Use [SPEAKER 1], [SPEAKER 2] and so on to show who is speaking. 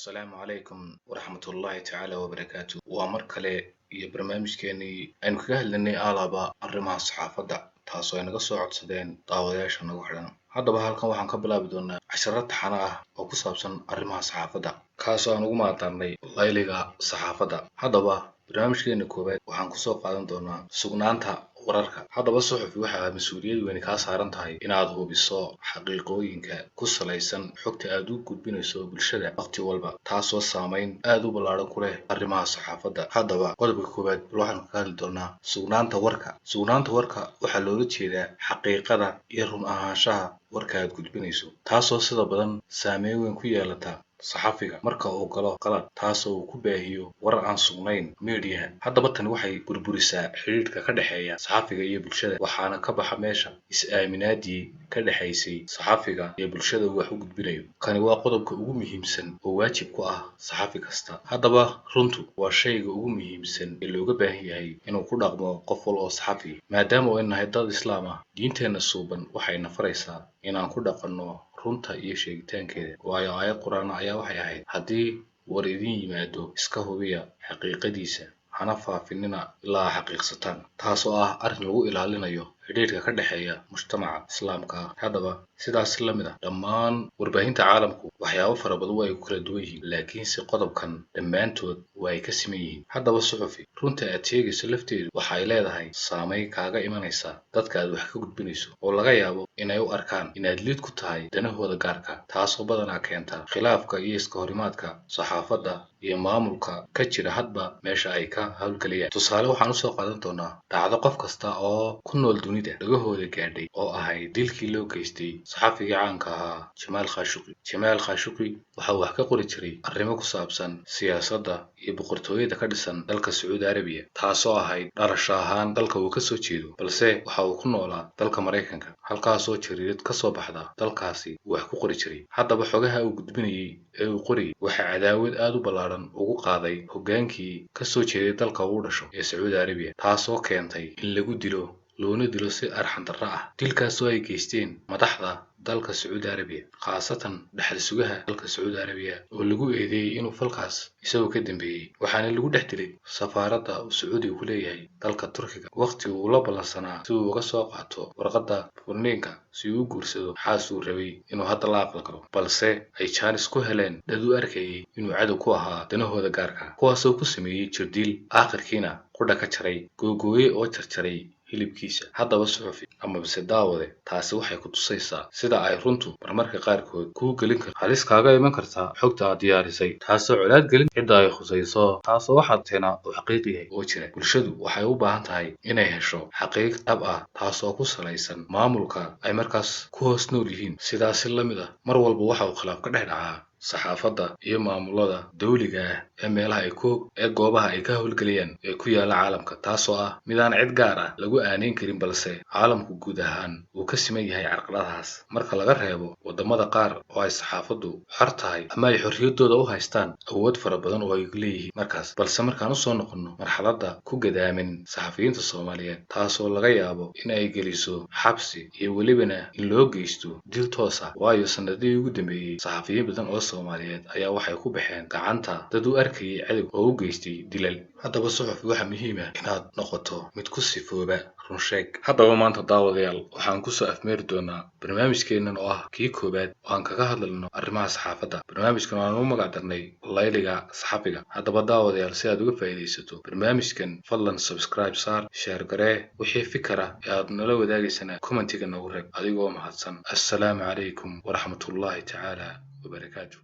[SPEAKER 1] Asalaamu calaykum waraxmatullaahi tacaala wabarakaatu. Waa mar kale iyo barnaamijkeenii aynu kaga hadlanay aalaba arrimaha saxaafadda, taasoo ay naga soo codsadeen daawadayaasha nagu xidhan. Haddaba halkan waxaan ka bilaabi doonaa casharo taxano ah oo ku saabsan arrimaha saxaafadda, kaasoo aan ugu magacdarnay Layliga Saxaafadda. Haddaba barnaamijkeena koowaad waxaan kusoo qaadan doonaa sugnaanta wararka. Haddaba suxufi, waxaa mas-uuliyad weyni kaa saaran tahay inaad hubiso xaqiiqooyinka ku salaysan xogta aad u gudbinayso bulshada waqti walba, taasoo saameyn aada u ballaadhan ku leh arrimaha saxaafadda. Haddaba qodobka koowaad bal waxaanu kaga hadli doonaa sugnaanta warka. Sugnaanta warka waxaa loola jeedaa xaqiiqada iyo run ahaanshaha warka aad gudbinayso, taasoo sida badan saameyn weyn ku yeelata saxafiga marka uu galo qalad, taasoo uu ku baahiyo warar aan sugnayn mediaha. Haddaba tani waxay burburisaa xidhiidhka ka dhexeeya saxafiga iyo bulshada, waxaana ka baxa meesha is-aaminaadii ka dhexaysay saxafiga iyo bulshada uu wax u gudbinayo. Kani waa qodobka ugu muhiimsan oo waajib ku ah saxafi kasta. Haddaba runtu waa shayga ugu muhiimsan ee looga baahan yahay inuu ku dhaqmo qof wal oo saxafi, maadaama ay nahay dad Islaam ah. Diinteenna suuban waxayna faraysaa inaan ku dhaqanno runta iyo sheegitaankeeda, waayo aayad Qur-aan ayaa waxay ahayd: "Haddii war idin yimaado, iska hubiya xaqiiqadiisa, hana faafinina ilaa xaqiiqsataan," taasoo ah arrin lagu ilaalinayo xidhiidhka ka dhexeeya mujtamaca Islaamka ah. Haddaba sidaas la mid ah, dhammaan warbaahinta caalamku waxyaabo fara badan waa ay ku kala duwan yihiin, laakiinse qodobkan dhammaantood waa ay ka siman yihiin. Haddaba suxufi, runta aad sheegayso lafteedu waxay leedahay saameyn kaaga imanaysa dadka aad wax ka gudbinayso, oo laga yaabo inay u arkaan inaad lid ku tahay danahooda gaarka, taasoo badanaa keenta khilaafka iyo iska horimaadka saxaafadda iyo maamulka ka jira hadba meesha ay ka howlgelayaan. Tusaale waxaan usoo qaadan doonaa dhacdo qof kasta oo ku nool dunida dhagahooda gaadhay, oo ahayd dilkii loo geystay saxafigii caanka ahaa Jamaal Khashuqi. Jamaal Khashuqi waxa uu wax ka qori jiray arrimo ku saabsan siyaasadda iyo boqortooyada ka dhisan dalka Sacuudi Arabiya, taasoo ahayd dhalasho ahaan dalka uu kasoo jeedo, balse waxa uu ku noolaa dalka Maraykanka, halkaasoo jariirad ka soo baxda dalkaasi uu wax ku qori jiray. Haddaba xogaha uu gudbinayay ee uu qorayay waxaa cadaawad aada u ballaadhan ugu qaaday hoggaankii kasoo jeeday dalka uu dhasho ee Sacuudi Arabiya, taasoo keentay in lagu dilo, loona dilo si arxan darro ah, dilkaasoo ay geysteen madaxda dalka Sacuudi Arabiya, khaasatan dhaxal sugaha dalka Sacuudi Arabiya, oo lagu eedeeyey inuu falkaas isagoo ka dambeeyey. Waxaana lagu dhex dilay safaaradda uu Sacuudiga ku leeyahay dalka Turkiga, waqti uu la ballansanaa si uu uga soo qaato warqadda furniinka si uu u guursado xaas uu rabay inuu hadda la aqal galo, balse ay jaanis ku heleen dad u arkayay inuu cadow ku ahaa danahooda gaarka, kuwaasoo ku sameeyey jirdil, aakhirkiina qudha ka jaray, googooye oo jarjaray hilibkiisa. Haddaba suxufi amabase daawade, taasi waxay ku tusaysaa sida ay runtu marmarka qaarkood kuu gelin karto halis kaaga iman karta xogta aad diyaarisay, taasoo colaad gelin cidda ay khusayso, taasoo waxaad teena uu xaqiiq yahay oo jira. Bulshadu waxay u baahan tahay inay hesho xaqiiq dhab ah, taasoo ku salaysan maamulka ay markaas ku hoos nool yihiin. Sidaasi la mid ah, mar walba waxa uu khilaaf ka dhex dhacaa saxaafadda iyo maamulada dawliga ah ee meelaha ay ku ee goobaha ay ka howlgelayaan ee ku yaala caalamka, taasoo ah mid aan cid gaar ah lagu aaneyn karin, balse caalamku guud ahaan uu ka siman yahay carqaladahaas, marka laga reebo wadamada qaar oo ay saxaafaddu xor tahay ama ay xorriyaddooda u haystaan awood fara badan oo ay leeyihiin markaas. Balse markaan usoo noqonno marxaladda ku gadaamin saxafiyiinta Soomaaliyeed, taasoo laga yaabo in ay geliso xabsi iyo welibana in loo geysto dil toos ah, waayo sanadihii ugu dambeeyey saxafiyiin badan oo Soomaaliyeed ayaa waxay ku baxeen gacanta dad u arkayay cadow oo u geystay dilal. Haddaba suxufi, waxaa muhiim ah inaad noqoto mid ku sifooba runsheeg. Haddaba maanta, daawadayaal, waxaan kusoo afmeeri doonaa barnaamijkeennan oo ah kii koowaad oo aan kaga hadlayno arrimaha saxaafadda, barnaamijkan oo aan u magac darnay Layliga Saxafiga. Haddaba daawadayaal, si aad uga faa'iidaysato barnaamijkan, fadlan subscribe saar, share garee. Wixii fikara ee aad nala wadaagaysana commentiga noogu reeb, adigoo mahadsan. Assalaamu calaykum waraxmatullaahi tacaala wabarakaatu.